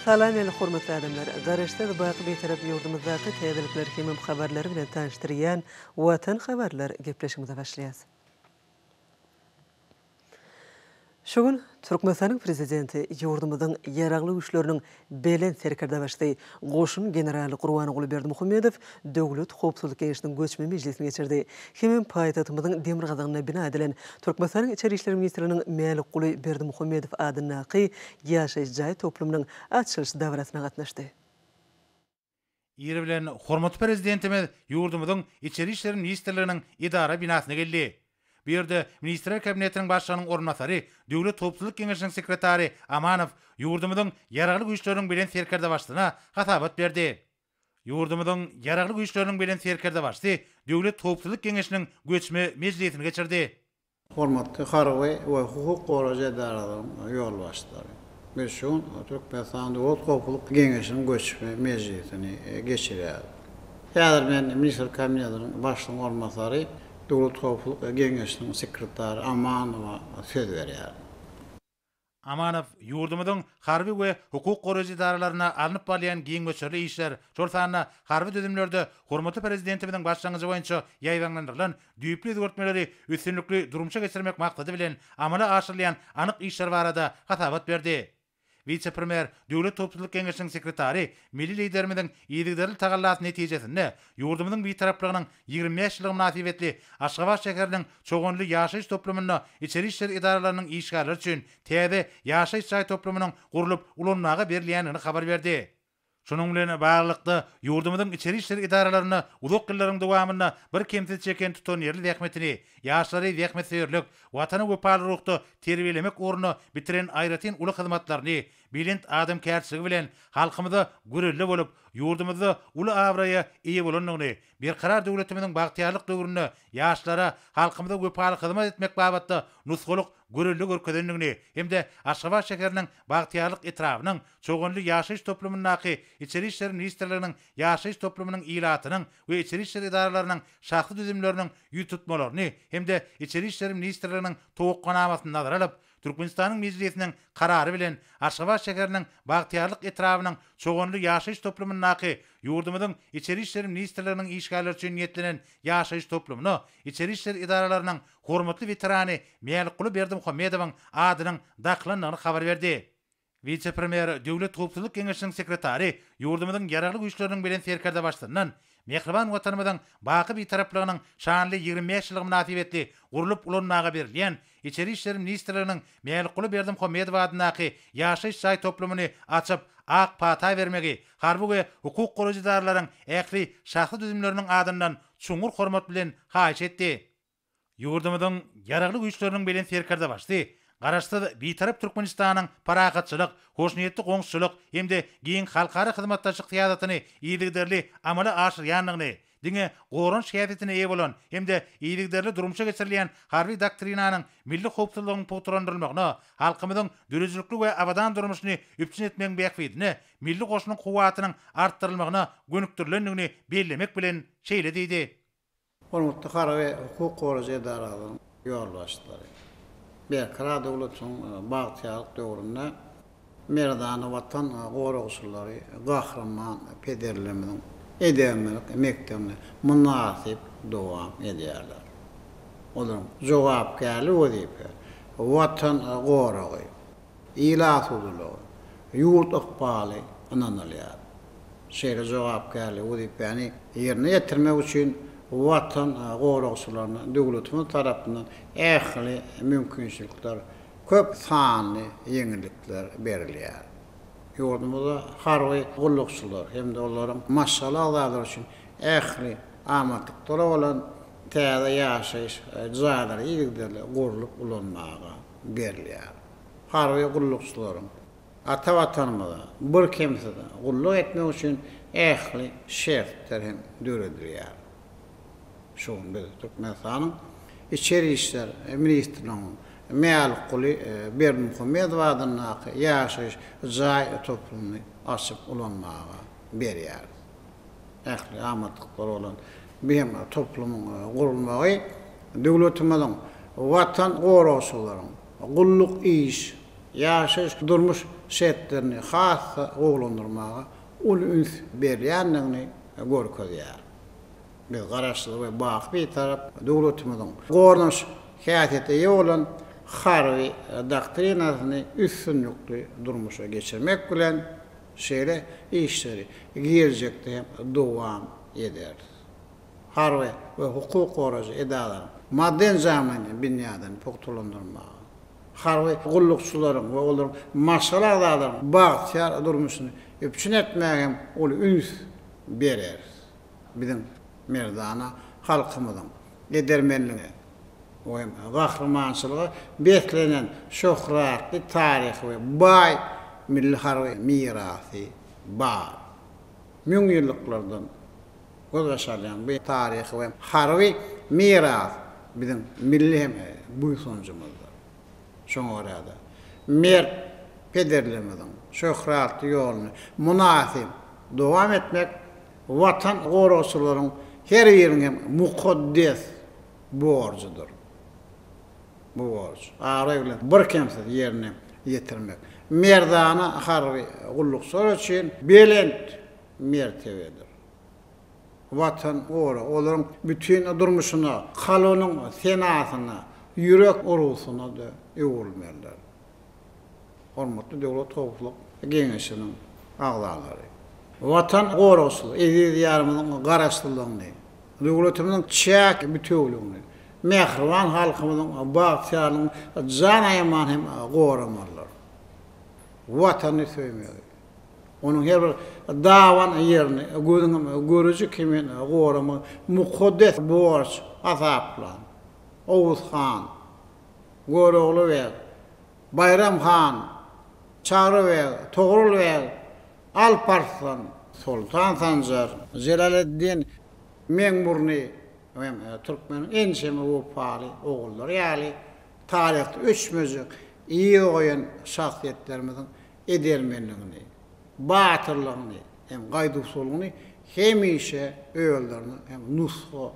Salam ähli hormatly adamlar! Garaşsyz, baky Bitarap ýurdumyzdaky täzelikler hemem habarlar bilen tanyşdyrýan Watan habarlar gepleşigimize başlaýas. Şu gün Türkmenistanyň Prezidenti ýurdumyzyň Ýaragly Güýçleriniň Belent Serkerdebaşysy, goşun generaly Gurbanguly Berdimuhamedow Döwlet howpsuzlyk geňeşiniň göçme mejlisini geçirdi. Hemem paýtagtymyzyň demirgazygynda bina edilen Türkmenistanyň Içeri işler ministrliginiň Mälikguly Berdimuhamedow adyndaky ýaşaýyş jaý toplumynyň açylyş dabarasyna gatnaşdy. Iri bilen hormatly Prezidentimiz ýurdumyzyň Içeri işler ministrliginiň edara binasyna geldi. Bu ýerde Ministrler Kabinetiniň Başlygynyň orunbasary, Döwlet howpsuzlyk geňeşiniň sekretary Amanow ýurdumyzyň Ýaragly Güýçleriniň Belent Serkerdebaşysyna hasabat berdi. Ýurdumyzyň Ýaragly Güýçleriniň Belent Serkerdebaşysy Döwlet howpsuzlyk geňeşiniň göçme mejlisini geçirdi. Hormatly harby we hukuk goraýjy edaralaryň ýolbaşçylary! Biz şu gün Türkmenistanyň Döwlet howpsuzlyk geňeşiniň göçme mejlisini geçirýäris. Häzir men Ministrler Kabinetiniň Başlygynyň orunbasary, Döwlet howpsuzlyk geňeşiniň sekretary Amanowa söz berýärin. Amanow ýurdumyzyň harby we hukuk goraýjy edaralarynda alnyp barylýan giň möçberli işler, şol sanda harby düzümlerde hormatly Prezidentimiziň başlangyjy boýunça ýaýbaňlandyrylan düýpli özgertmeleri üstünlikli durmuşa geçirmek maksady bilen amala aşyrylýan anyk işler barada hasabat berdi. Wise-premýer, Döwlet howpsuzlyk geňeşiniň sekretary milli Liderimiziň yzygiderli tagallasy netijesinde ýurdumyzyň Bitaraplygynyň 25 ýyllygy mynasybetli Aşgabat şäheriniň Çoganly ýaşaýyş toplumynda içeri işler edaralarynyň işgärleri üçin täze ýaşaýyş jaý toplumynyň gurlup ulanmaga berilýändigini habar berdi. Şunuň bilen baglylykda, ýurdumyzyň içeri işler edaralarynda uzak ýyllaryň dowamynda birkemsiz çeken tutanýerli zähmetini, ýaşlary zähmetsöýerlik, Watana wepaly ruhda terbiýelemek ugrunda bitiren aýratyn uly hyzmatlaryny, belent adamkärçiligi bilen halkymyza görelde bolup, ýurdumyzda uly abraýa eýe bolandygyny, Berkarar döwletimiziň bagtyýarlyk döwründe ýaşlara, halkymyza wepaly hyzmat etmek babatda nusgalyk görelde görkezendigini hem-de Aşgabat şäheriniň Bagtyýarlyk etrabynyň Çoganly ýaşaýyş toplumyndaky Içeri işler ministrliginiň ýaşaýyş toplumynyň ilatynyň we içeri işler edaralarynyň şahsy düzümleriniň ýüztutmalaryny hem-de Içeri işler ministrliginiň towakganamasyny nazara alyp, Türkmenistanyň Mejlisiniň Karary bilen Aşgabat şäheriniň Bagtyýarlyk etrabynyň Çoganly ýaşaýyş toplumyndaky ýurdumyzyň Içeri işler ministrliginiň işgärleri üçin niýetlenen ýaşaýyş toplumyna içeri işler edaralarynyň hormatly weterany Mälikguly Berdimuhamedowyň adynyň dakylandygyny habar berdi. Wise-premýer, Döwlet howpsuzlyk geňeşiniň sekretary ýurdumyzyň Ýaragly Güýçleriniň Belent Serkerdebaşysyndan mähriban Watanymyzyň baky Bitaraplygynyň şanly 25 ýyllygy mynasybetli gurlup ulanmaga berilýän Içeri işler ministrliginiň Mälikguly Berdimuhamedow adyndaky ýaşaýyş jaý toplumyny açyp, ak pata bermegi harby we hukuk goraýjy edaralaryň ähli şahsy düzümleriniň adyndan çuňňur hormat bilen haýyş etdi. Ýurdumyzyň Ýaragly Güýçleriniň Belent Serkerdebaşysy Garaşsyz, Bitarap Türkmenistanyň parahatçylyk, hoşniýetli goňşuçylyk hem-de giň halkara hyzmatdaşlyk syýasatyny yzygiderli amala aşyrýandygyny, diňe goranyş häsiýetine eýe bolan hem-de yzygiderli durmuşa geçirilýän Harby doktrinanyň milli howpsuzlygyň pugtalandyrylmagyna, halkymyzyň döredijilikli we abadan durmuşyny üpjün etmegiň bähbidine milli goşunyň kuwwatynyň artdyrylmagyna gönükdirilendigini bellemek bilen şeýle diýdi. Hormatly harby hukuk goraýjy edaralaryň ýolbaşçylary! Berkarar döwletiň bagtyýarlyk döwründe merdana Watan goragçylary gahryman pederlerimiziň edermenlik mekdebini mynasyp dowam edýärler. Olaryň jogapkärli wezipe, Watan goragy, Il asudalygy, ýurt ykbaly ynanylýar. Şeýle jogapkärli wezipäni ýerine ýetirmek üçin Watan goragçylaryna döwletimiz tarapyndan ähli mümkinçilikler, köp sanly ýeňillikler berilýär. Ýurdumyzda harby gullukçylar hem-de olaryň maşgala agzalary üçin ähli amatlyklary bolan täze ýaşaýyş jaýlary yzygiderli gurlup ulanmaga berilýär. Harby gullukçylaryň ata Watanymyza birkemsiz gulluk etmek üçin ähli şertler hem döredilýär. Şu gün biz Türkmenistanyň Içeri işler ministrliginiň Mälikguly Berdimuhamedow adyndaky ýaşaýyş jaý toplumyny açyp ulanmaga berýäris. Ähli amatlyklary bolan bu hem toplumyň gurulmagy döwletimiziň Watan goragçylaryň gulluk iş, ýaşaýyş-durmuş şertlerini has-da gowulandyrmaga uly üns berilýändigini görkezýär. Biz Garaşsyz we baky Bitarap döwletimiziň goranyş häsiýete eýe bolan Harby doktrinasyny üstünlikli durmuşa geçirmek bilen, şeýle işleri geljekde hem dowam ederis. Harby we hukuk goraýjy edaralaryň maddy-enjamlaýyn binýadyny pugtalandyrmaga, harby gullukçylaryň we olaryň maşgala agzalarynyň bagtyýar durmuşyny üpjün etmäge hem uly üns bereris. Biziň merdana halkymyzyň edermenlige we gahrymançylyga beslenen şöhratly taryhy we baý milli harby mirasy bar. Müňýyllyklardan gözbaş alýan bu taryhy we harby miras biziň milli hem buýsanjymyzdyr. Şoňa görä-de, mert pederlerimiziň şöhratly ýoluny mynasyp dowam etmek Watan goragçylaryň her biriniň hem mukaddes borjudyr. Bu borjy abraý bilen birkemsiz ýerine ýetirmek merdana harby gullukçylar üçin belent mertebedir. Watan goragy olaryň bütin durmuşyna, kalbynyň senasyna, ýürek urgusyna-da öwrülmelidir. Hormatly Döwlet howpsuzlyk geňeşiniň agzalary! Watan goragçylary eziz Diýarymyzyň Garaşsyzlygyny, döwletimiziň çäk bitewüligini, mähriban halkymyzyň bagtyýarlygyny jan aýaman hem goramalydyr. Watany söýmegi, onuň her bir daban ýerini gözüň göreji kimin goramagy mukaddes borç hasaplan Oguz han, Görogly beg, Baýram han, Çagry beg, Togrul beg, Alp Arslan, Soltan Sanjar, Jelaleddin Meňburny hem türkmeniň ençeme wepaly ogullary ýaly taryhda öçmejek yz goýan şahsyýetlerimiziň edermenligini, batyrlygyny hem gaýduwsyzlygyny hemişe özlerine hem nusga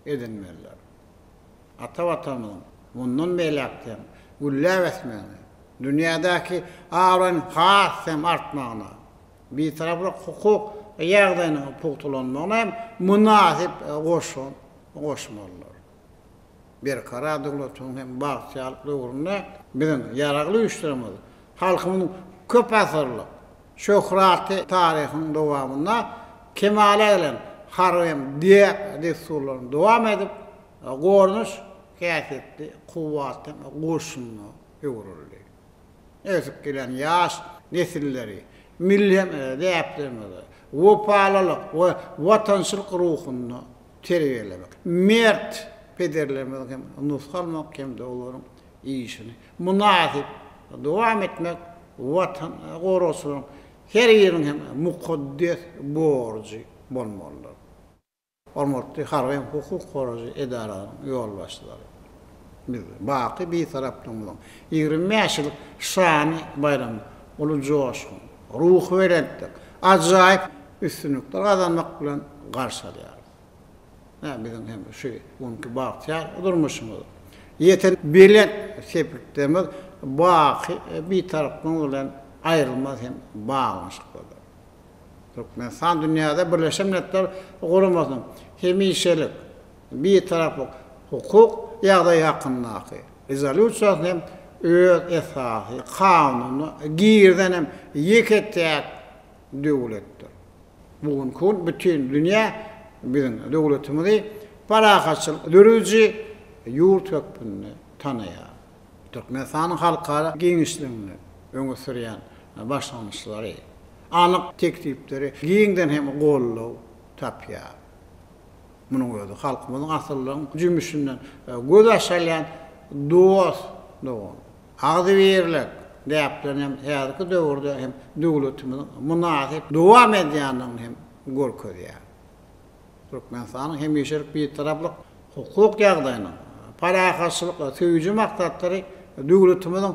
edinmelidir. Ata Watanymyzyň mundan beýläk-de hem gülläp ösmegine, dünýädäki abraýynyň has hem artmagyna, Bitaraplyk hukuk ýagdaýynyň pugtalanmagyna hem mynasyp goşant goşmalydyr. Berkarar döwletimiziň hem bagtyýarlyk döwründe biziň Ýaragly Güýçlerimiz halkymyzyň köpasyrlyk şöhratly taryhynyň dowamynda kemala gelen harby hem däp-dessurlaryny dowam edip, goranyş häsiýetli kuwwatly goşuna öwrüldi. Ösüp gelýän ýaş nesilleri milli hem däplerimize wepalylyk we watançylyk ruhunda terbiýelemek, mert pederlerimizden hem nusga almak hem-de olaryň işini mynasyp dowam etmek Watan goragçylaryň her biriniň hem mukaddes borjy bolmalydyr. Hormatly harby hem hukuk goraýjy edaralaryň ýolbaşçylary! Biz baky Bitaraplygymyzyň 25 ýyllyk şanly baýramyny uly joşgun, ruhubelentlik, ajaýyp üstünlikler gazanmak bilen garşy alýarys. Ine, biziň hem şu günki bagtyýar durmuşymyz, ýeten belent sepgitlerimiz baky Bitaraplygymyz bilen aýrylmaz hem baglanyşyklydyr. Türkmenistan dünýäde Birleşen Milletler Guramasynyň hemişelik Bitaraplyk hukuk ýagdaýy hakyndaky Rezolýusiýasyny hem öz esasy kanunyna girizen hem ýeke-täk döwletdir. Bu günki gün bütin dünýä biziň döwletimizi parahatçylyk dörediji ýurt hökmünde tanaýar. Türkmenistanyň halkara giňişliginde öňe sürýän başlangyçlary, anyk teklipleri giňden hem goldaw tapýar. Munuň özi halkymyzyň asyllygyň jümmüşinden gözbaş alýan dost-dogan, agzybirlik däplerini hem häzirki döwürde hem döwletimiziň mynasyp dowam edýändigini hem görkezýär. Türkmenistanyň hemişelik Bitaraplyk hukuk ýagdaýynyň, parahatçylyk söýüji maksatlary döwletimiziň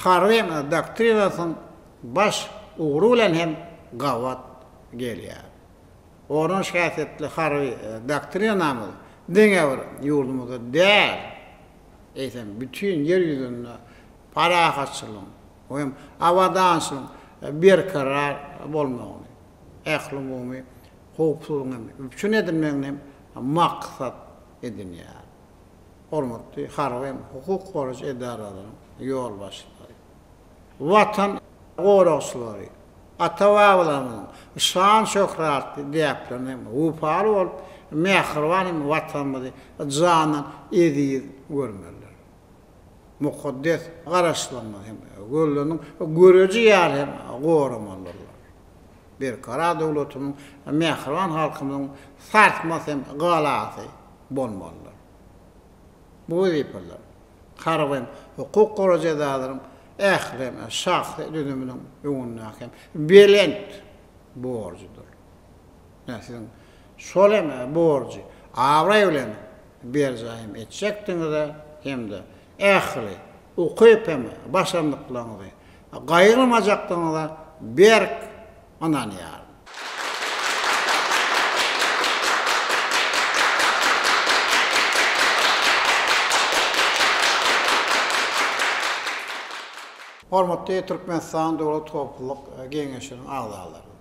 Harby doktrinasynyň baş ugry bilen hem gabat gelýär. Goranyş häsiýetli Harby doktrinamyz diňe bir ýurdumyzda däl, eýsem, bütin Ýer ýüzünde parahatçylygyň hem abadançylygyň. berkarar bolmagyny, ählumumy howpsuzlygyň hem üpjün edilmegini hem maksat edinýär. Hormatly harby hem hukuk goraýjy edaralaryň ýolbaşçylary, Watan goragçylary, ata-babalarymyzyň şan-şöhratly däplerine hem wepaly bolup, mähriban hem Watanymyzy jandan eziz görmelidir. Mukaddes Garaşsyzlygymyzy hem gözleriniň göreji ýaly hem goramalydyrlar. Berkarar döwletimiziň, mähriban halkymyzyň sarsmaz hem galasy bolmalydyr. Bu wezipeler harby hem hukuk goraýjy edaralaryň ähli hem şahsy düzüminiň öňündäki hem belent borjudyr. Ine, siziň şol hem borjy abraý bilen berjaý hem etjekdigiňize hem-de ähli ukyp hem başarnyklaryňyzy gaýgyrmajakdygyňyza berk ynanýaryn. Hormatly Türkmenistan Döwlet howpsuzlyk geňeşiniň agzalary!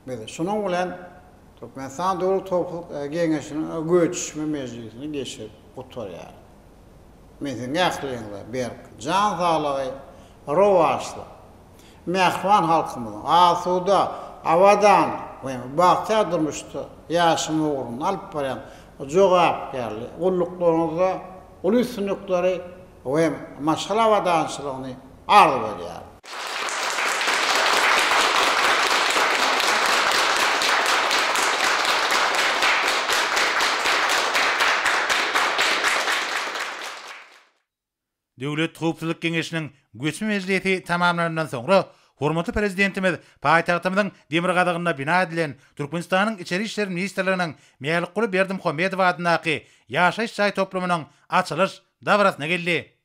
Biz şunuň bilen Türkmenistan Döwlet howpsuzlyk geňeşiniň göçme mejlisini geçirip gutarýarys. Men siziň ähliňize berk jan saglygy, rowaçlyk, mähriban halkymyzyň asuda, abadan we bagtyýar durmuşda ýaşamagy ugrunda alyp barýan jogapkärli gulluklaryňyzda uly üstünlikleri we maşgala abadançylygyny arzuw edýärin. Döwlet howpsuzlyk geňeşiniň göçme mejlisi tamamlanandan soňra, hormatly Prezidentimiz paýtagtymyzyň demirgazygynda bina edilen Türkmenistanyň Içeri işler ministrliginiň Mälikguly Berdimuhamedow adyndaky ýaşaýyş jaý toplumynyň açylyş dabarasyna geldi.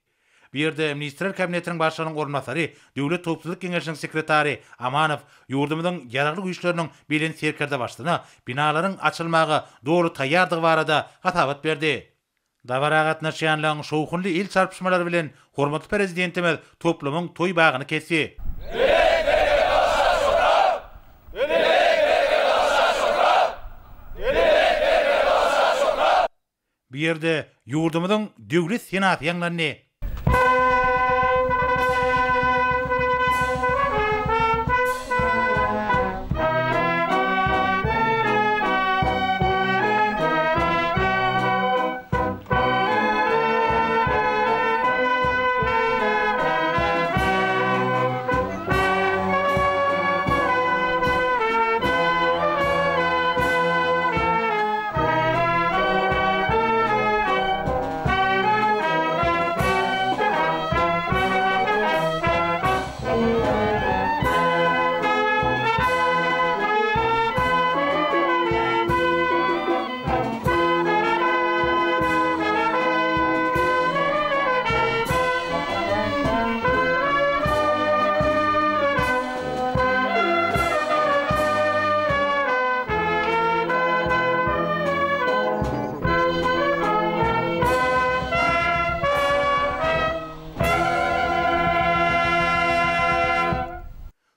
Bu ýerde Ministrler Kabinetiniň Başlygynyň orunbasary, Döwlet howpsuzlyk geňeşiniň sekretary Amanow ýurdumyzyň Ýaragly Güýçleriniň Belent Serkerdebaşysyna binalaryň açylmaga doly taýýardygy barada hasabat berdi. Dabara gatnaşýanlaryň şowhunly el çarpyşmalary bilen hormatly Prezidentimiz toplumyň toý bagyny kesdi. Bu ýerde ýurdumyzyň Döwlet senasy ýaňlandy.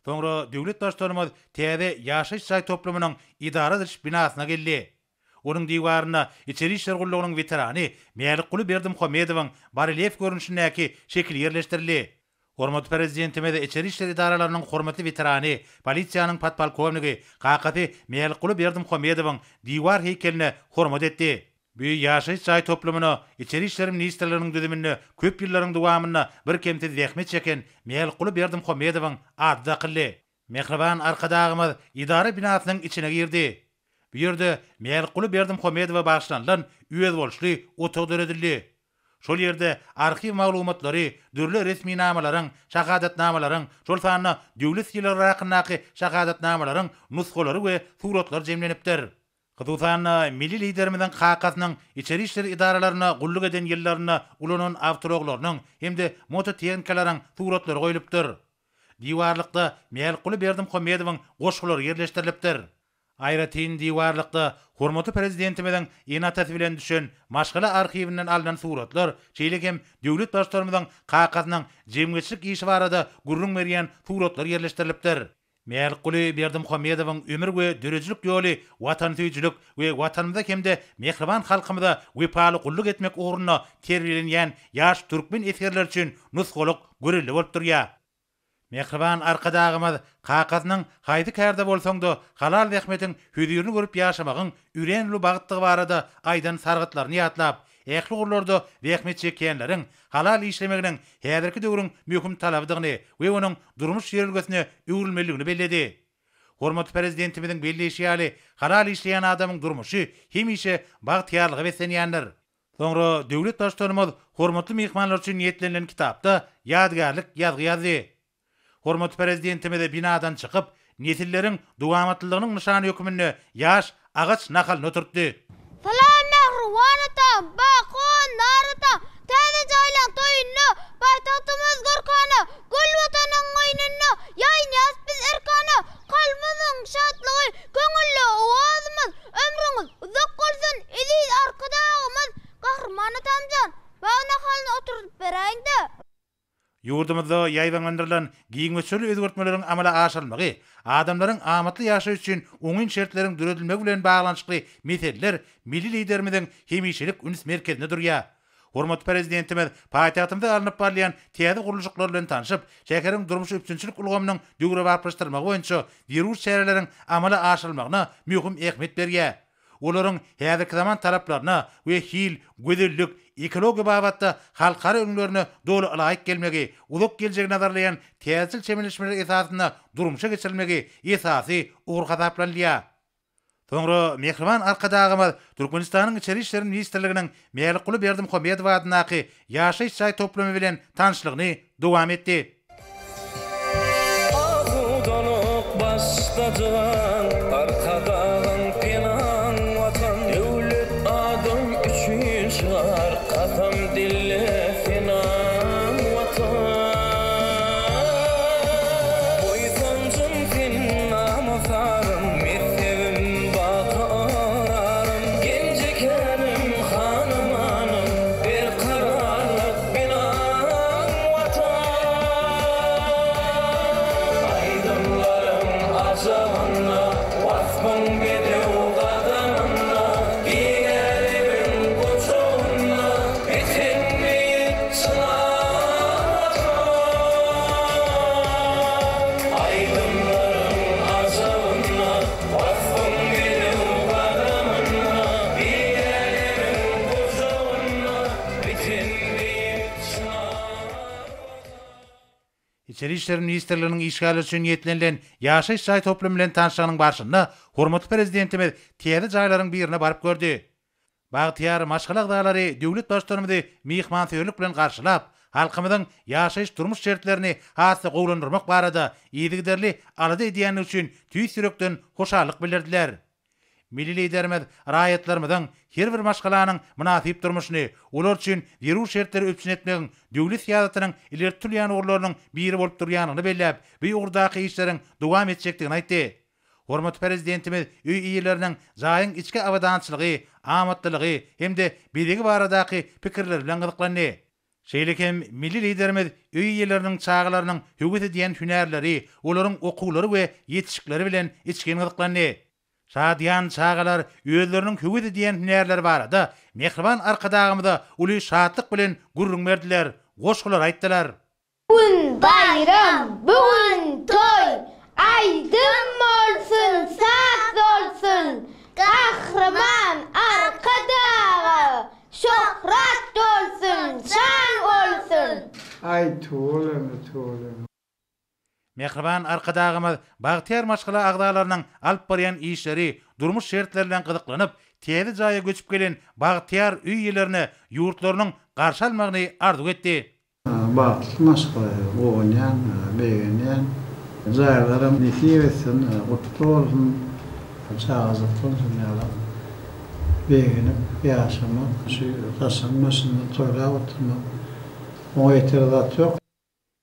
Soňra döwlet Baştutanymyz täze ýaşaýyş jaý toplumynyň edara ediş binasyna geldi. Onuň diwarynda Içeri işler gullugynyň weterany Mälikguly Berdimuhamedowyň barelýef görnüşindäki şekili ýerleşdirildi. Hormatly Prezidentimiz içeri işler edaralarynyň hormatly weterany, polisiýanyň podpolkownigi, kakasy Mälikguly Berdimuhamedowyň diwar heýkeline hormat etdi. Bu ýaşaýyş jaý toplumyna Içeri işler ministrliginiň düzüminde köp ýyllaryň dowamynda birkemsiz zähmet çeken Mälikguly Berdimuhamedowyň ady dakyldy. Mähriban Arkadagymyz edara binasynyň içine girdi. Bu ýerde Mälikguly Berdimuhamedowa bagyşlanylan özboluşly otag döredildi. Şol ýerde arhiw maglumatlary, dürli resminamalaryň, şahadatnamalaryň, şol sanda döwlet sylaglary hakyndaky şahadatnamalaryň nusgalary we suratlary jemlenipdir. Hususan-da, milli Liderimiziň kakasynyň içeri işler edaralarynda gulluk eden ýyllarynda ulanan awtoulaglarynyň hem-de mototehnikalaryň suratlary goýlupdyr. Diwarlykda Mälikguly Berdimuhamedowyň goşgulary ýerleşdirilipdir. Aýratyn diwarlykda hormatly Prezidentimiziň ene-atasy bilen düşen maşgala arhiwinden alnan suratlar, şeýle hem döwlet Baştutanymyzyň kakasynyň jemgyýetçilik işi barada gürrüň berýän suratlar ýerleşdirilipdir. Mälikguly Berdimuhamedowyň ömür we döredijilik ýoly watansöýüjilik we Watanymyza hem-de mähriban halkymyza wepaly gulluk etmek ugrunda terbiýelenýän ýaş türkmen esgerleri üçin nusgalyk görelde bolup durýar. Mähriban Arkadagymyz kakasynyň haýsy kärde bolsaň-da, halal zähmetiň hözirini görüp ýaşamagyň örän uly bagtdygy barada aýdan sargytlaryny ýatlap, ähli ugurlarda zähmet çekýänleriň halal işlemeginiň häzirki döwrüň möhüm talabydygyny we onuň durmuş ýörelgesine öwrülmelidigini belledi. Hormatly Prezidentimiziň belleýşi ýaly, halal işleýän adamyň durmuşy hemişe bagtyýarlyga beslenýändir. Soňra döwlet Baştutanymyz hormatly myhmanlar üçin niýetlenilen kitapda ýadygärlik ýazgy ýazdy. Hormatly Prezidentimiz binadan çykyp, nesilleriň dowamatlylygynyň nyşany hökmünde ýaş agaç nahalyny oturtdy. Salam mähriban atam, baky nar atam, Täze jaýlaň toýunda, paýtagtymyz görkana, Gül Watanyň goýnunda, ýaýnýas biz erkana, Kalbymyzyň şatlygy, köňülle owazymyz, Ömrüňiz uzak bolsun, eziz Arkadagymyz! Gahryman atamjan, bag nahalyny oturdyp beräýiň-dä! Ýurdumyzda ýaýbaňlandyrylan giň möçberli özgertmeleriň amala aşyrylmagy, adamlaryň amatly ýaşaýşy üçin oňyn şertleriň döredilmegi bilen baglanyşykly meseleler milli Liderimiziň hemişelik üns merkezinde durýar. Hormatly Prezidentimiz paýtagtymyzda alnyp barylýan täze gurluşyklar bilen tanşyp, şäheriň durmuş üpjünçilik ulgamynyň döwrebaplaşdyrylmagy boýunça zerur çäreleriň amala aşyrylmagyna möhüm ähmiýet berýär. Olaryň häzirki zaman talaplaryna we hil, gözellik, ekologiýa babatda halkara ülňülerine doly ylaýyk gelmegi, uzak geljegi nazarlaýan täzeçil çemeleşmeler esasynda durmuşa geçirilmegi esasy ugur hasaplanylýar. Soňra mähriban Arkadagymyz Türkmenistanyň Içeri işler ministrliginiň Mälikguly Berdimuhamedow adyndaky ýaşaýyş jaý toplumy bilen tanyşlygyny dowam etdi. Asudalyk başda jan, Arkadagyň penaň Watan, Döwlet adam üçin şygar, Kasam dille senaň Watan. Buýsanjym sen namys-arym, Messebim baky ararym, Genji-känim, hanymanym, Berkararlyk binaň Watan. Aýdymlaryň ajabynda, Waspyň bedew gadamynda, Giň älemiň gujagynda, Biten beýik çynar Watan. Aýdymlaryň ajabynda, Waspyň bedew gadamynda, Giň älemiň gujagynda, Biten beýik çynar Watan. Içeri işler ministrliginiň işgärleri üçin niýetlenilen ýaşaýyş jaý toplumy bilen tanyşlygynyň barşynda hormatly Prezidentimiz täze jaýlaryň birine baryp gördi. Bagtyýar maşgala agzalary döwlet Baştutanymyzy myhmansöýerlik bilen garşylap, halkymyzyň ýaşaýyş-durmuş şertlerini has-da gowulandyrmak barada yzygiderli alada edýändigi üçin tüýs ýürekden hoşallyk bildirdiler. Milli Liderimiz raýatlarymyzyň, her bir maşgalanyň mynasyp durmuşyny, olar üçin zerur şertleri üpjün etmegiň döwlet syýasatynyň ileri tutulýan ugurlarynyň biri bolup durýandygyny belläp, bu ugurdaky işleriň dowam etjekdigini aýtdy. Hormatly Prezidentimiz öý eýeleriniň jaýyň içki abadançylygy, amatlylygy hem-de bezegi baradaky pikirleri bilen gyzyklandy. Şeýle hem milli Liderimiz öý eýeleriniň çagalarynyň höwes edýän hünärleri, olaryň okuwlary we ýetişikleri bilen içgin gyzyklandy. Şadyýan çagalar özleriniň höwes edýän hünärleri barada mähriban Arkadagymyza uly şatlyk bilen gürrüň berdiler, goşgular aýtdylar. Bu gün baýram, bu gün toý, Aýdym bolsun, saz bolsun, Gahryman Arkadaga şöhrat bolsun, şan bolsun! Aý tüweleme tüweleme. Mähriban Arkadagymyz bagtyýar maşgala agzalarynyň alyp barýan işleri, durmuş şertleri bilen gyzyklanyp, täze jaýa göçüp gelen bagtyýar öý eýelerine ýurtlarynyň garşy almagyny arzuw etdi. Bagtly maşgala guwanýan, begenýän. Jaýlaram nesip etsin, gutly bolsun. Çagajykdan şuny ýalak begenip ýaşamak, şu saçagyň başynda toýlap oturmak, oňa ýeter zat ýok.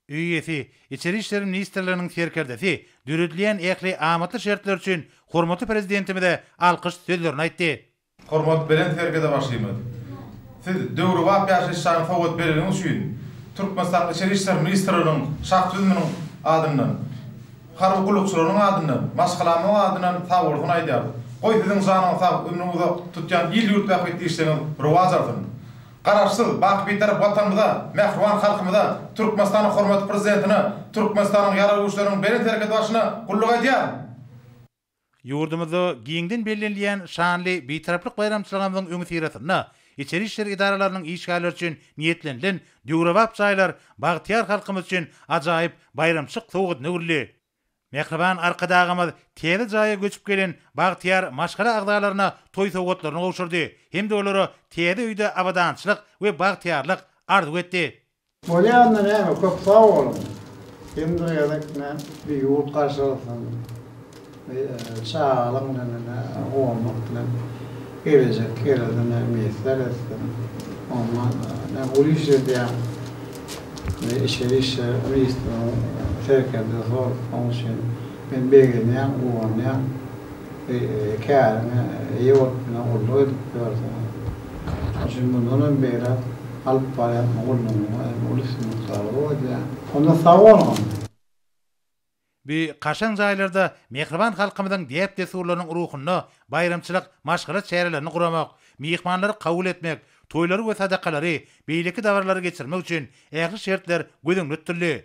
Öý eýesi, Içeri işler ministrliginiň serkerdesi döredilýän ähli amatly şertler üçin hormatly Prezidentimize alkyş sözlerini aýtdy. Hormat belent serkerdebaşymyz! Siz döwrebap ýaşaýyş jaýyny sowgat bereniňiz üçin Türkmenistanyň Içeri işler ministrliginiň şahsy düzüminiň adyndan. Harby gullukçylarynyň adyndan, maşgalamyň adyndan sagbolsun aýdýarys. Goý, siziň janyňyz sag, ömrüňiz uzak, tutýan il-ýurt bähbitli işleriňiz rowaç alsyn! Garaşsyz, baky Bitarap Watanymyza, mähriban halkymyza, Türkmenistanyň hormatly Prezidentine, Türkmenistanyň Ýaragly Güýçleriniň Belent Serkerdebaşyna gulluk edýärin! Ýurdumyzda giňden bellenilýän şanly Bitaraplyk baýramçylygymyzyň öňüsyrasynda içeri işler edaralarynyň işgärleri üçin niýetlenilen döwrebap jaýlar bagtyýar halkymyz üçin ajaýyp baýramçylyk sowgadyna öwrüldi. Mähriban Arkadagymyz täze jaýa göçüp gelen bagtyýar maşgala agzalaryna toý sowgatlaryny gowşurdy hem-de olara täze öýde abadançylyk we bagtyýarlyk arzuw etdi. Bolýa onda näme köp sag boluň. Hem bir gezek ine bir ýurt garşylasyn bir çagalyň bilen ine guwanmak bilen gelejek ýere-de ine miýesser etsin. Ondan ine uly iş edýäň. Ine içeri işler ministriniň serkerdesi bolup oň üçin men begenýän guwanýan. Käriňe eýe bolup ine gulluk edip ýörsüň. Şonuň üçin mundan hem beýläk alyp barýan gullugyňa hem uly üstünlik arzuw edýän. Onda sag boluň! Bu kaşaň jaýlarda mähriban halkymyzyň däp-dessurlarynyň ruhunda baýramçylyk maşgala çärelerini guramak, myhmanlary kabul etmek, toýlary we sadakalary, beýleki dabaralary geçirmek üçin ähli şertler göz öňünde tutuldy.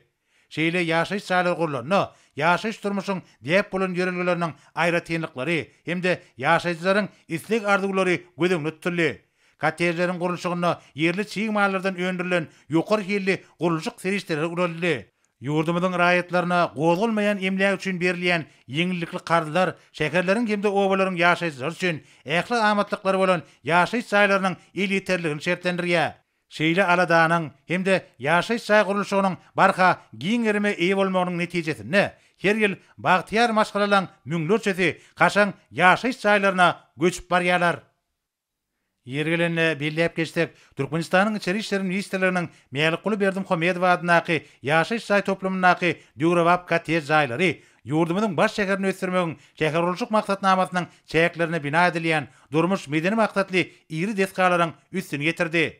Şeýle ýaşaýyş jaýlary gurlanda, ýaşaýyş-durmuşyň däp bolan ýörelgeleriniň aýratynlyklary hem-de ýaşaýjylaryň isleg-arzuwlary göz öňünde tutuldy. Kottejleriň gurluşygynda ýerli çig mallardan öndürilen ýokary hilli gurluşyk serişdeleri ulanyldy. Ýurdumyzyň raýatlaryna gozgalmaýan emläk üçin berilýän ýeňillikli karzlar şäherleriň hem-de obalaryň ýaşaýjylary üçin ähli amatlyklary bolan ýaşaýyş jaýlarynyň elýeterliligini şertlendirýär. Şeýle aladanyň hem-de ýaşaýyş jaý gurluşygynyň barha giň gerime eýe bolmagynyň netijesinde, her ýyl bagtyýar maşgalalaň müňlerçesi kaşaň ýaşaýyş jaýlaryna göçüp barýarlar. Ýeri gelende belläp geçsek, Türkmenistanyň Içeri işler ministrliginiň Mälikguly Berdimuhamedow adyndaky ýaşaýyş jaý toplumyndaky döwrebap kottej jaýlary ýurdumyzyň baş şäherini ösdürmegiň şähergurluşyk maksatnamasynyň çäklerinde bina edilýän durmuş-medeni maksatly iri desgalaryň üstüni ýetirdi.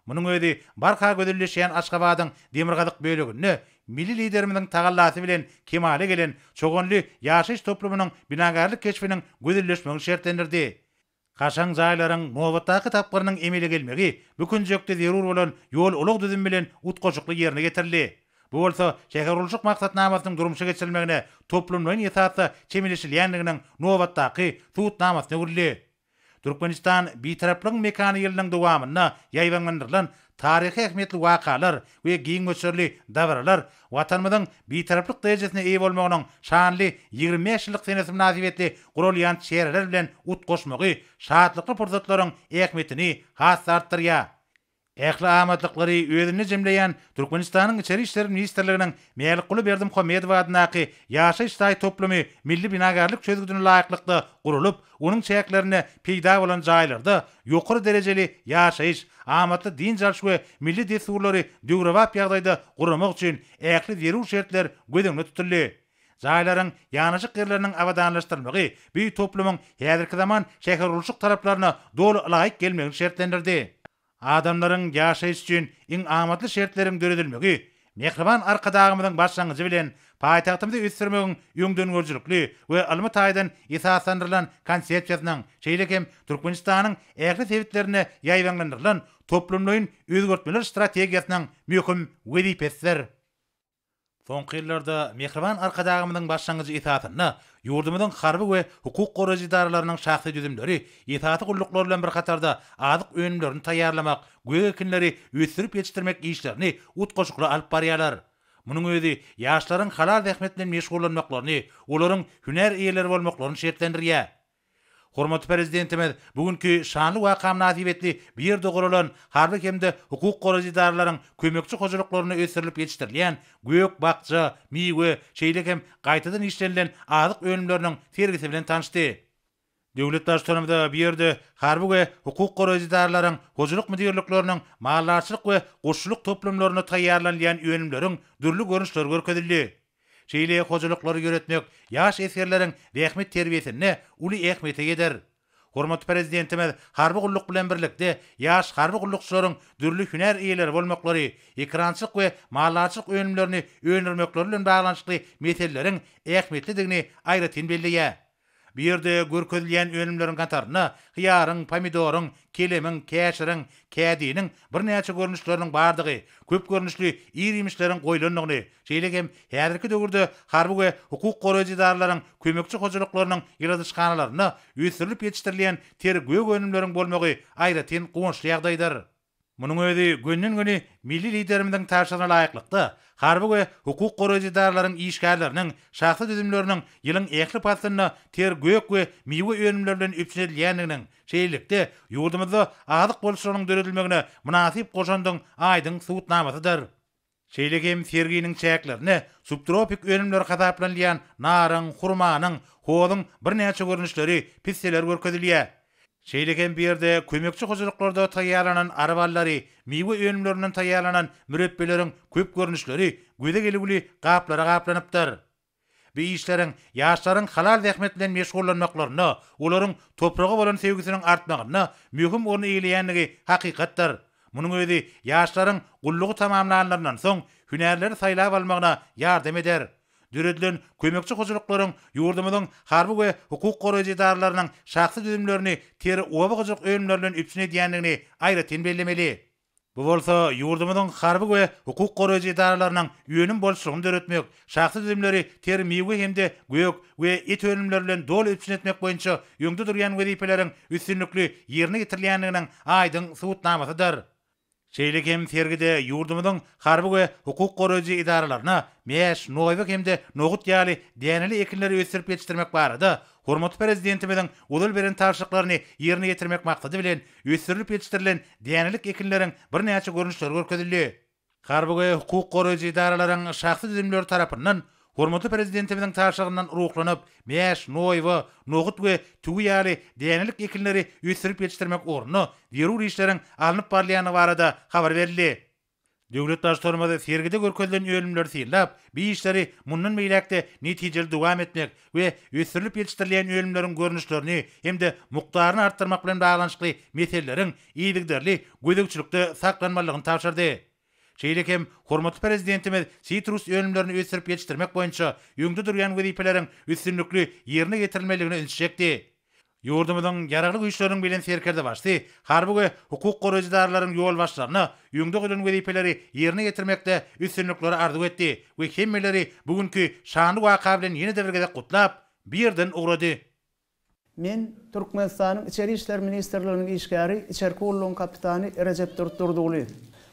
Munuň özi barha gözelleşýän Aşgabadyň demirgazyk böleginde milli Liderimiziň tagallasy bilen kemala gelen Çoganly ýaşaýyş toplumynyň binagärlik keşbiniň gözelleşmegini şertlendirdi. Kaşaň jaýlaryň nobatdaky tapgyrynyň emele gelmegi bu künjekde zerur bolan ýol-ulag düzümi bilen utgaşykly ýerine ýetirildi. Bu bolsa şähergurluşyk maksatnamasynyň durmuşa geçirilmegine toplumlaýyn esasda çemeleşilýändiginiň nobatdaky subutnamasyna öwrüldi. Türkmenistan Bitaraplygyň mekany ýylynyň dowamynda ýaýbaňlandyrylan taryhy ähmiýetli wakalar we giň möçberli dabaralar Watanymyzyň Bitaraplyk derejesine eýe bolmagynyň şanly 25 ýyllyk senesi mynasybetli guralýan çäreler bilen utgaşmagy şatlykly pursatlaryň ähmiýetini has-da artdyrýar. Ähli amatlyklary özünde jemleýän Türkmenistanyň Içeri işler ministrliginiň Mälikguly Berdimuhamedow adyndaky ýaşaýyş jaý toplumy milli binagärlik çözgüdine laýyklykda gurlup, onuň çäklerinde peýda bolan jaýlarda ýokary derejeli ýaşaýyş, amatly dynç alyş we milli dessurlary döwrebap ýagdaýda guramak üçin ähli zerur şertler göz öňünde tutuldy. Jaýlaryň ýanaşyk ýerleriniň abadanlaşdyrylmagy bu toplumyň häzirki zaman şähergurluşyk talaplaryna doly ylaýyk gelmegini şertlendirdi. Adamlaryň ýaşaýyş üçin iň amatly şertleriň döredilmegi mähriban Arkadagymyzyň başlangyjy bilen paýtagtymyzy ösdürmegiň öňdengörüjilikli we ylmy taýdan esaslandyrylan konsepsiýasynyň, şeýle hem Türkmenistanyň ähli sebitlerinde ýaýbaňlandyrylan toplumlaýyn özgertmeler strategiýasynyň möhüm wezipesidir. Soňky ýyllarda mähriban Arkadagymyzyň başlangyjy esasynda ýurdumyzyň harby we hukuk goraýjy edaralarynyň şahsy düzümleri esasy gulluklar bilen bir hatarda azyk önümlerini taýýarlamak, gök ekinleri ösdürip ýetişdirmek işlerini utgaşykly alyp barýarlar. Munuň özi ýaşlaryň halal zähmet bilen meşgullanmaklaryny, olaryň hünär eýeleri bolmaklaryny şertlendirýär. Hormatly Prezidentimiz bu günki şanly waka mynasybetli bu ýerde guralan harby hem-de hukuk goraýjy edaralaryň kömekçi hojalyklarynda ösdürilip ýetişdirilýän gök-bakja, miwe, şeýle hem gaýtadan işlenilen azyk önümleriniň sergisi bilen tanyşdy. Döwlet Baştutanymyza bu ýerde harby we hukuk goraýjy edaralaryň hojalyk müdirlikleriniň maldarçylyk we guşçulyk toplumlarynda taýýarlanylýan önümleriň dürli görnüşleri görkezildi. Şeýle hojalyklary ýöretmek ýaş esgerleriň zähmet terbiýesinde uly ähmiýete eýedir. Hormatly Prezidentimiz harby gulluk bilen birlikde ýaş harby gullukçylaryň dürli hünär eýeleri bolmaklary, ekerançylyk we maldarçylyk önümlerini öndürmekleri bilen baglanyşykly meseleleriň ähmiýetlidigini aýratyn belleýär. Bu ýerde görkezilýän önümleriň hatarynda hyýaryň, pomidoryň, kelemiň, käşiriň, kädiniň birnäçe görnüşleriniň bardygy, köp görnüşli ir-iýmişleriň goýlandygyny, şeýle hem häzirki döwürde harby we hukuk goraýjy edaralaryň kömekçi hojalyklarynyň ýyladyşhanalarynda ösdürilip ýetişdirilýän ter gök önümleriň bolmagy aýratyn guwançly ýagdaýdyr. Munuň özi gönden-göni milli Liderimiziň tabşyrygyna laýyklykda, harby we hukuk goraýjy edaralaryň işgärleriniň şahsy düzümleriniň ýylyň ähli paslynda ter gök we miwe önümleri bilen üpjün edilýändiginiň, şeýlelikde, ýurdumyzda azyk bolçulygynyň döredilmegine mynasyp goşandyň aýdyň subutnamasydyr. Şeýle hem serginiň çäklerinde subtropik önümler hasaplanylýan naryň, hurmanyň, hozuň birnäçe görnüşleri, pisseler görkezilýär. Şeýle hem bu ýerde kömekçi hojalyklarda taýýarlanan ary ballary, miwe önümlerinden taýýarlanan mürepbeleriň köp görnüşleri göze gelüwli gaplara gaplanypdyr. Bu işleriň ýaşlaryň halal zähmet bilen meşgullanmaklarynda, olaryň topraga bolan söýgüsiniň artmagynda möhüm orny eýeleýändigi hakykatdyr. Munuň özi ýaşlaryň gullugy tamamlanlaryndan soň hünärleri saýlap almagyna ýardam eder. Döredilen kömekçi hojalyklaryň ýurdumyzyň harby we hukuk goraýjy edaralarynyň şahsy düzümlerini ter oba hojalyk önümleri bilen üpjün edýändigini aýratyn bellemeli. Bu bolsa ýurdumyzyň harby we hukuk goraýjy edaralarynyň önüm bolçulygyny döretmek, şahsy düzümleri ter miwe hem-de gök we et önümleri bilen doly üpjün etmek boýunça öňde durýan wezipeleriň üstünlikli ýerine ýetirilýändiginiň aýdyň subutnamasydyr. Şeýle hem sergide ýurdumyzyň harby we hukuk goraýjy edaralaryna mäş, noýba hem-de nohut ýaly däneli ekinleri ösdürip ýetişdirmek barada Hormatly Prezidentimiziň ozal beren tabşyryklaryny ýerine ýetirmek maksady bilen, ösdürilip ýetişdirilen dänelik ekinleriň birnäçe görnüşleri görkezildi. Harby we hukuk goraýjy edaralaryň şahsy düzümleri tarapyndan hormatly Prezidentimiziň tabşyrygyndan ruhlanyp, mäş, noýba, nohut we tüwi ýaly dänelik ekinleri ösdürip ýetişdirmek ugrunda zerur işleriň alnyp barylýandygy barada habar berildi. Döwlet Baştutanymyz sergide görkezilen önümleri synlap, bu işleri mundan beýläk-de netijeli dowam etmek we ösdürilip ýetişdirilýän önümleriň görnüşlerini hem-de mukdaryny artdyrmak bilen baglanyşykly meseleleriň yzygiderli gözegçilikde saklanmalydygyny tabşyrdy. Şeýle hem hormatly Prezidentimiz sitrus önümlerini ösdürip ýetişdirmek boýunça öňde durýan wezipeleriň üstünlikli ýerine ýetirilmelidigine ünsi çekdi. Ýurdumyzyň Ýaragly Güýçleriniň Belent Serkerdebaşysy harby we hukuk goraýjy edaralaryň ýolbaşçylaryna öňde goýlan wezipeleri ýerine ýetirmekde üstünlikleri arzuw etdi we hemmeleri bu günki şanly waka bilen ýene-de bir gezek gutlap, bu ýerden ugrady. Men, Türkmenistanyň Içeri işler ministrliginiň işgäri, içerki gullugyň kapitany Rejepdurdy Durdygulyýew.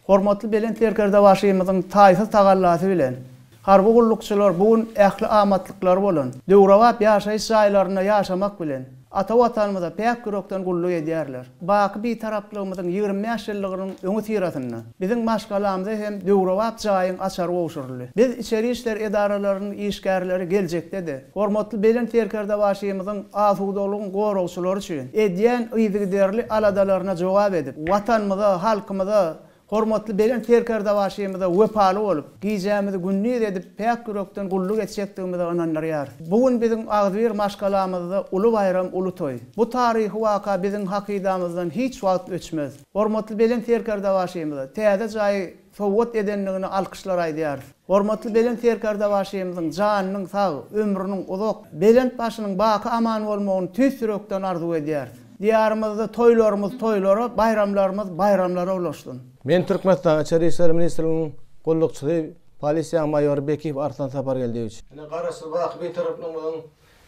Hormatly Belent Serkerdebaşymyzyň taýsyz tagallasy bilen, harby gullukçylar bu gün ähli amatlyklary bolan, döwrebap ýaşaýyş jaýlarynda ýaşamak bilen, ata Watanymyza päk ýürekden gulluk edýärler. Baky Bitaraplygymyzyň 25 ýyllygynyň öňüsyrasynda biziň maşgalamyza hem döwrebap jaýyň açary gowşuryldy. Biz içeri işler edaralarynyň işgärleri geljekde-de, Hormatly Belent Serkerdebaşymyzyň asudalygyň goragçylary üçin edýän yzygiderli aladalaryna jogap edip, Watanymyza, halkymyza, hormatly Belent Serkerdebaşymyza wepaly bolup, gijämizi gündiz edip päk ýürekden gulluk etjekdigimize ynandyrýarys. Bu gün biziň agzybir maşgalamyzda uly baýram, uly toý. Bu taryhy waka biziň hakydamyzdan hiç wagt öçmez. Hormatly Belent Serkerdebaşymyza täze jaýy sowgat edendigine alkyşlar aýdýarys. Hormatly Belent Serkerdebaşymyzyň janynyň sag, ömrüniň uzak, belent başynyň baky aman bolmagyny tüýs ýürekden arzuw edýäris. Diýarymyzda toýlarymyz toýlara, baýramlarymyz baýramlara ulaşsyn! Men Türkmenistanyň Içeri işler ministrliginiň gullukçysy, polisiýanyň maýory Bekiýew Arslan Sapargeldiýewiç. Ine, Garaşsyz baky Bitaraplygymyzyň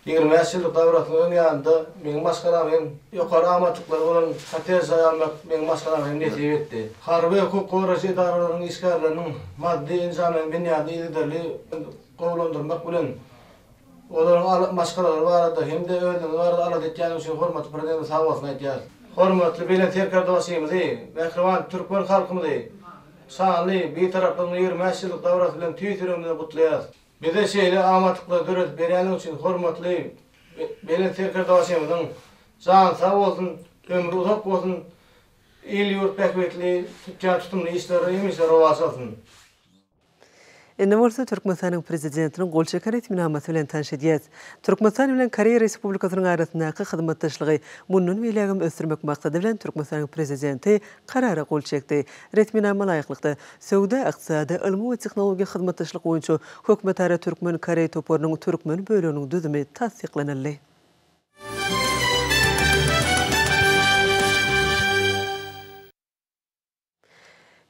25 ýyllyk dabarasynyň öň ýanynda meniň maşgalam hem ýokary amatlyklary bolan kottej jaý almak meniň maşgalama hem nesip etdi. Harby hukuk goraýjy edaralaryň işgärleriniň maddy-enjamlaýyn binýadyny yzygiderli gowulandyrmak bilen, olaryň maşgalalary barada hem-de özlerimiz barada alada etýändigi üçin hormatly Prezidentimize sag bolsun aýdýarys. Hormatly Belent Serkerdebaşymyzy, mähriban türkmen halkymyzy şanly Bitaraplygyň 25 ýyllyk dabarasy bilen tüýs ýüregimizden gutlaýarys. Bize şeýle amatlyklary döredip berýäniň üçin hormatly Belent Serkerdebaşymyzyň jany sag bolsun, ömri uzak bolsun, il-ýurt bähbitli tutýan tutumly işleri hemişe rowaç alsyn! Indi bolsa Türkmenistanyň Prezidentiniň gol çeken resminamasy bilen tanyş edýäs. Türkmenistan bilen Koreýa Respublikasynyň arasyndaky hyzmatdaşlygy mundan beýlägem ösdürmek maksady bilen Türkmenistanyň Prezidenti Karara gol çekdi. Resminama laýyklykda, söwda-ykdysady, ylmy we tehnologiýa hyzmatdaşlyk boýunça hökümetara türkmen-koreý toparynyň türkmen böleginiň düzümi tassyklanyldy.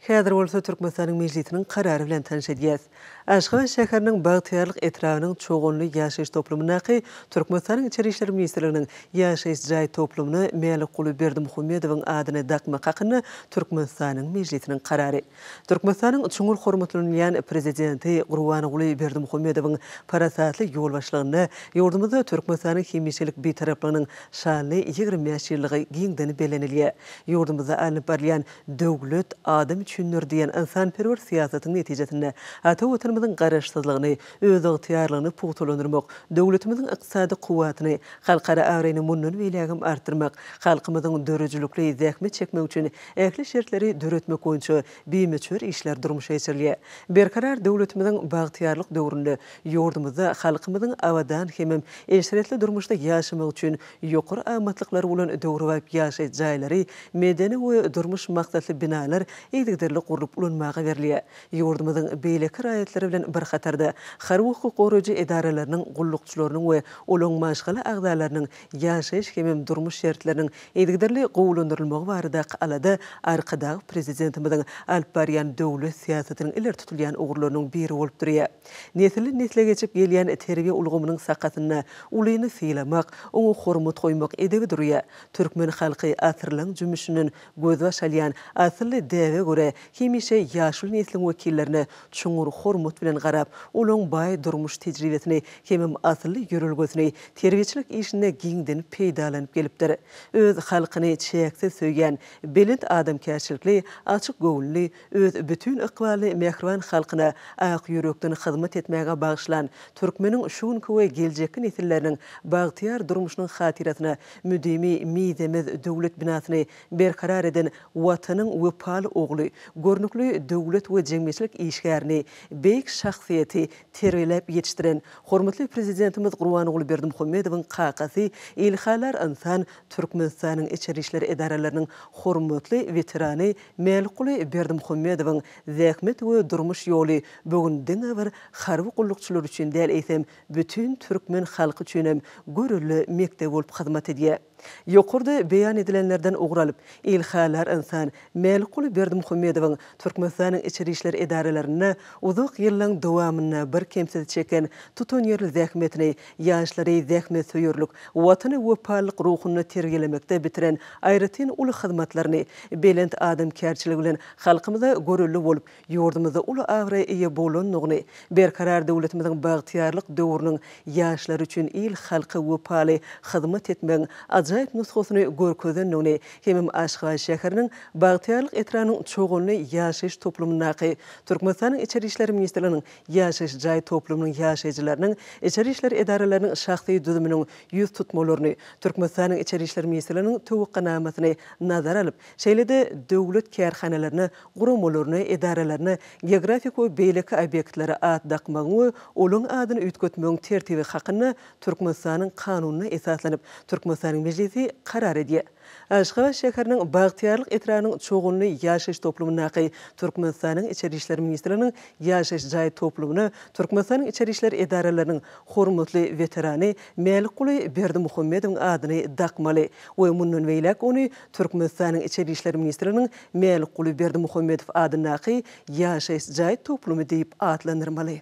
Häzir bolsa Türkmenistanyň Mejlisiniň Karary bilen tanyş edýäs. Aşgabat şäheriniň Bagtyýarlyk etrabynyň Çoganly ýaşaýyş toplumyndaky Türkmenistanyň Içeri işler ministrliginiň ýaşaýyş jaý toplumyna Mälikguly Berdimuhamedowyň adyny dakmak hakynda Türkmenistanyň Mejlisiniň Karary. Türkmenistanyň çuňňur hormatlanylýan Prezidenti Gurbanguly Berdimuhamedowyň parasatly ýolbaşçylygynda ýurdumyzda Türkmenistanyň hemişelik Bitaraplygynyň şanly 25 ýyllygy giňden bellenilýär. Ýurdumyzda alnyp barylýan Döwlet adam üçindir diýen ynsanperwer syýasatyň netijesinde ata Watanymyzyň Garaşsyzlygyny, özygtyýarlygyny pugtalandyrmak, döwletimiziň ykdysady kuwwatyny, halkara abraýyny mundan beýlägem artdyrmak, halkymyzyň döredijilikli zähmet çekmegi üçin ähli şertleri döretmek boýunça bimöçber işler durmuşa geçirilýär. Berkarar döwletimiziň bagtyýarlyk döwründe ýurdumyzda halkymyzyň abadan hemem eşretli durmuşda ýaşamagy üçin ýokary amatlyklary bolan döwrebap ýaşaýyş jaýlary, medeni we durmuş maksatly binalar yzygiderli gurlup ulanmaga berilýär. Ýurdumyzyň beýleki raýatlary bilen bir hatarda, harby hukuk goraýjy edaralarynyň gullukçylarynyň we olaryň maşgala agzalarynyň ýaşaýyş hemem durmuş şertleriniň yzygiderli gowulandyrylmagy baradaky alada Arkadag Prezidentimiziň alyp barýan döwlet syýasatynyň ileri tutulýan ugurlarynyň biri bolup durýar. Nesilden-nesle geçip gelýän terbiýe ulgamynyň sakasynda ulyny sylamak, oňa hormat goýmak edebi durýar. Türkmen halky asyrlaň jümmüşinden gözbaş alýan asylly däbe görä, hemişe ýaşuly nesliň wekillerine çuňňur hormat bilen garap, olaň baý durmuş tejribesini hemem asylly ýörelgesini terbiýeçilik işinde giňden peýdalanyp gelipdir. Öz halkyny çäksiz söýýän, belent adamkärçilikli, açyk göwünli, Öz bütin ykbalyny mähriban halkyna ak ýürekden hyzmat etmäge bagyşlan türkmeniň şu günki we geljekki nesilleriniň bagtyýar durmuşynyň hatyrasyna müdimi mizemez döwlet binasyny berkarar eden Watanyň wepaly ogly, görnükli döwlet we jemgyýetçilik işgärini, beýik şahsyýeti terbiýeläp ýetişdiren hormatly Prezidentimiz Gurbanguly Berdimuhamedowyň kakasy, ilhalar ynsan, Türkmenistanyň içeri işler edaralarynyň hormatly weterany Mälikguly Berdimuhamedowyň zähmet we durmuş ýoly bu gün diňe bir harby gullukçylar üçin däl, eýsem, bütin türkmen halky üçinem görelde mekdep bolup hyzmat edýär. Ýokarda beýan edilenlerden ugur alyp, ilhalar ynsan Mälikguly Berdimuhamedowyň Türkmenistanyň içeri işler edaralarynda uzak ýyllaň dowamynda birkemsiz çeken tutanýerli zähmetini, ýaşlary zähmetsöýerlik, Watana wepalylyk ruhunda terbiýelemekde bitiren aýratyn uly hyzmatlaryny, belent adamkärçiligi bilen halkymyza görelde bolup, ýurdumyzda uly abraýa eýe bolandygyny, Berkarar döwletimiziň bagtyýarlyk döwrüniň ýaşlary üçin il-halka wepaly hyzmat etmegiň ajaýyp nusgasyny görkezendigini hemem Aşgabat şäheriniň Bagtyýarlyk etrabynyň Çoganly ýaşaýyş toplumyndaky Türkmenistanyň Içeri işler ministrliginiň ýaşaýyş jaý toplumynyň ýaşaýjylarynyň içeri işler edaralarynyň şahsy düzüminiň ýüztutmalaryny, Türkmenistanyň Içeri işler ministrliginiň towakganamasyny nazara alyp, şeýle-de döwlet kärhanalaryna, guramalaryna, edaralaryna, geografik we beýleki obýektlere at dakmagyň we olaryň adyny üýtgetmegiň tertibi hakynda Türkmenistanyň Kanunyna esaslanyp, Türkmenistanyň Mejlisi karar edýär. Aşgabat şäheriniň Bagtyýarlyk etrabynyň Çoganly ýaşaýyş toplumyndaky Türkmenistanyň Içeri işler ministrliginiň ýaşaýyş jaý toplumyna Türkmenistanyň içeri işler edaralarynyň hormatly weterany Mälikguly Berdimuhamedowyň adyny dakmaly we mundan beýläk ony Türkmenistanyň Içeri işler ministrliginiň Mälikguly Berdimuhamedow adyndaky ýaşaýyş jaý toplumy diýip atlandyrmaly.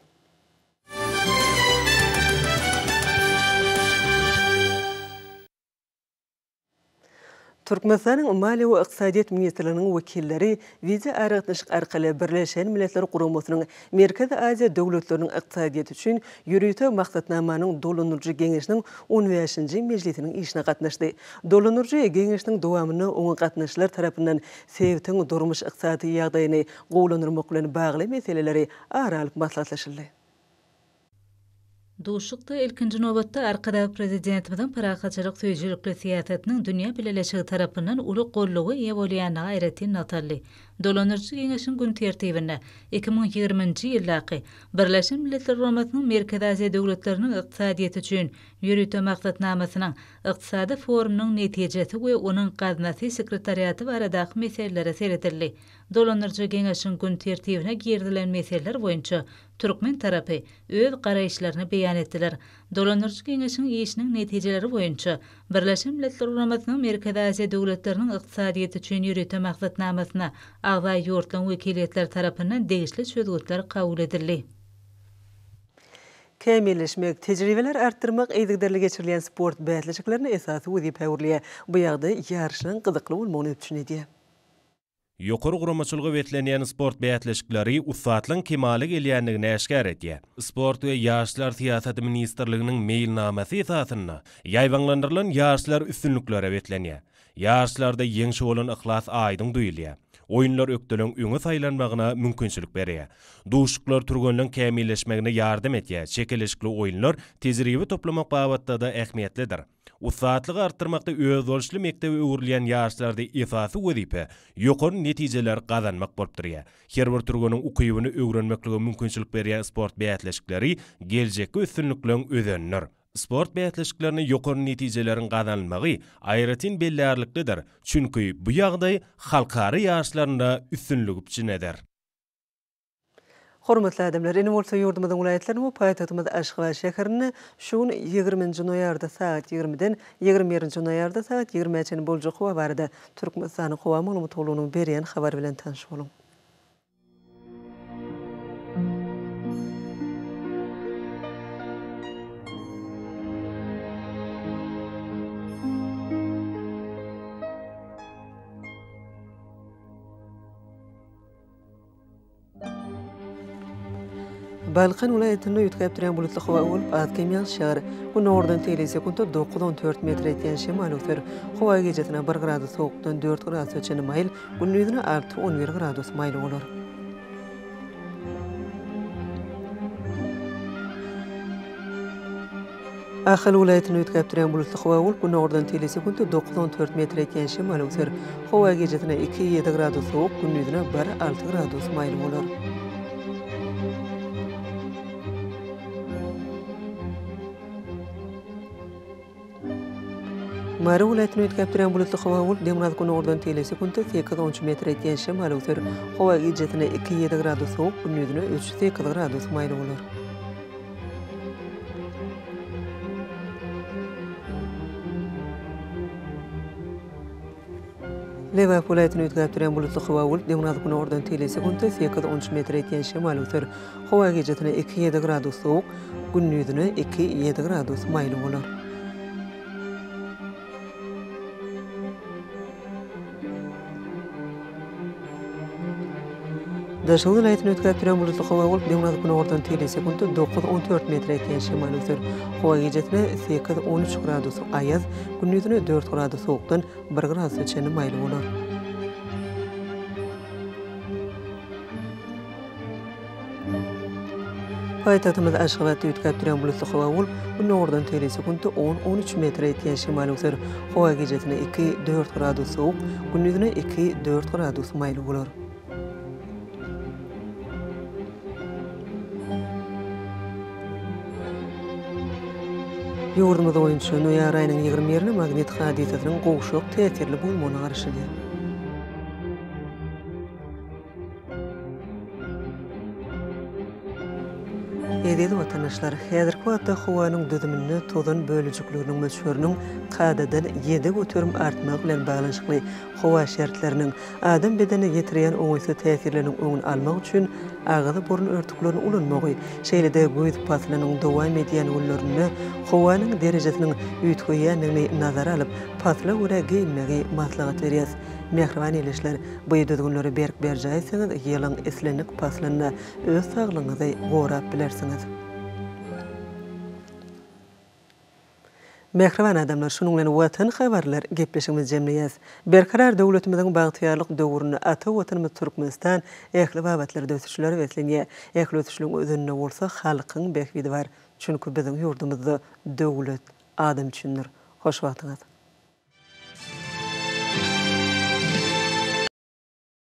Türkmenistanyň Maliýe we ykdysadyýet ministrliginiň wekilleri wideoaragatnaşyk arkaly Birleşen Milletler Guramasynyň Merkezi Aziýa döwletleriniň ykdysadyýeti üçin ýörite maksatnamanyň dolandyryjy geňeşiniň on bäşinji mejlisiniň işine gatnaşdy. Dolandyryjy geňeşiniň dowamynda oňa gatnaşyjylar tarapyndan sebitiň durmuş-ykdysady ýagdaýyny gowulandyrmak bilen bagly meseleleri ara alyp maslahatlaşyldy. Duşuşykda ilkinji nobatda Arkadag Prezidentimiziň parahatçylyk söýüjilikli syýasatynyň dünýä bileleşigi tarapyndan uly goldawa eýe bolýandygy aýratyn nygtaldy. Dolandyryjy geňeşiň gün tertibinde 2020-nji ýyldaky Birleşen Milletler Guramasynyň Merkezi Aziýa döwletleriniň ykdysadyýeti üçin Ýörite maksatnamasynyň Ykdysady forumynyň netijesi we onuň gaznasy sekretariaty baradaky meselelere seredildi. Dolandyryjy geňeşiň gün tertibine girizilen meseleler boýunça türkmen tarapy öz garaýyşlaryny beýan etdiler. Dolandyryjy geňeşiň işiniň netijeleri boýunça Birleşen Milletler Guramasynyň Merkezi Aziýa döwletleriniň ykdysadyýeti üçin ýörite maksatnamasyna agza ýurtlaryň wekiliýetleri tarapyndan degişli çözgütler kabul edildi. Kämilleşmek, tejribeleri artdyrmak yzygiderli geçirilýän sport bäsleşiklerinde esasy wezipä öwrülýär. Bu ýagdaý ýaryşlaryň gyzykly bolmagyny üpjün edýär. Ýokary guramaçylyga beslenýän sport bäsleşikleri ussatlygyň kemala gelýändigini äşgär edýär. Sport we ýaşlar syýasaty ministrliginiň meýilnamasy esasynda ýaýbaňlandyrylan ýaşlar üstünliklere beslenýär. Ýaşlarda ýeňşe bolan yhlas aýdyň duýulýar. Oýunlar ökdeleň öňe saýlanmagyna mümkinçilik berýär. Duşuşyklar türgenleň kämilleşmegine ýardam edýär, çekeleşikli oýunlar tejribe toplamak babatda-da ähmiýetlidir. Ussatlygy artdyrmakda özboluşly mekdebe öwrülýän ýaşlarda esasy wezipe ýokary netijeleri gazanmak bolup durýar. Her bir türgeniň ukybyny öwrenmeklige mümkinçilik berýän sport bäsleşikleri geljekki üstünlikleň özenidir. Sport bäsleşiklerinde ýokary netijeleriň gazanylmagy aýratyn bellärliklidir, çünki bu ýagdaý halkara ýaryşlarynda üstünligi üpjün eder. Hormatly adamlar, indi bolsa ýurdumyzyň welaýatlarynda we paýtagtymyz Aşgabat şäherinde şu gün ýigriminji noýabrda sagat ýigrimiden ýigrimi birinji noýabrda sagat ýigrimä çenli boljak howa barada Türkmenistanyň Howa maglumat gullugynyň berýän habary bilen tanyş boluň. Balkan welaýatynda üýtgäp durýan bulutly howa bolup, az-kem ýagyş ýagar. Günordan tegelek sekuntda 9-14 metre ýetýän şemal öwser. Howa gijesine bir gradus sowukdan dört gradusa çenli maýyl, gündizine 6-11 gradus maýyl bolar. Ahal welaýatynda üýtgäp durýan bulutly howa bolup, günordan teýli sekuntda 9-14 metre ýetýän şemal öwser. Howa gijesine 2, 7 gradus sowuk, gündizine 1, 6 gradus maýyl bolar. Mary welaýatynda üýtgäp durýan bulutly howa bolup, demirgazyk-günordan teýli sekuntda 8-13 metre ýetýän şemal öwser. Howa gijesine 2, 7 gradus sowuk, gündizine 3, 8 gradus maýyl bolar. Lebap welaýatynda üýtgäp durýan bulutly howa bolup, demirgazyk-günordan teýli sekuntda 8-13 metre ýetýän şemal öwser. Howa gijesine 2-7 gradus sowuk, gündizine 2-7 gradus maýyl bolar. Daşoguz welaýatynda üýtgäp durýan bulutly howa bolup, demirgazyk-günordan teýli sekuntda 9-14 metre ýetýän şemal öwser. Howa gijesine 8-13 gradus aýaz, gündizine 4 gradus sowukdan 1 gradusa çenli maýyl bolar. Paýtagtymyz Aşgabatda üýtgäp durýan bulutly howa bolup, günordan teýli sekuntda on-on üç metre ýetýän şemal öwser. Howa gijesine iki, dört gradus sowuk, gündizine iki, dört gradus maýyl bolar. Ýurdumyz boýunça noýabr aýynyň ýigrimi birine magnit hadysasynyň gowşak täsirli bolmagyna garaşylýar. Eziz watandaşlar, häzirki wagtda howanyň düzüminde tozan bölejikleriniň möçberiniň kadadan 7% artmagy bilen baglanyşykly howa şertleriniň adam bedenine ýetirýän oňaýsyz täsirleriniň öňüni almak üçin agyz-burun örtüklerini ulanmagy, şeýle-de güýz paslynyň dowam edýän günlerinde howanyň derejesiniň üýtgeýändigini nazara alyp, pasla görä geýinmegi maslahat berýäs. Mähriban ildeşler, bu düzgünleri berk berjaý etseňiz, ýylyň islendik paslynda öz saglygyňyzy gorap bilersiňiz. Mähriban adamlar, şunuň bilen Watan habarlar gepleşigimizi jemleýäs. Berkarar döwletimiziň bagtyýarlyk döwründe ata Watanymyz Türkmenistan ähli babatlarda ösüşlere beslenýär. Ähli ösüşleriň özeninde bolsa halkyň bähbidi bar. Çünki biziň ýurdumyzda döwlet adam üçindir. Hoş wagtyňyz.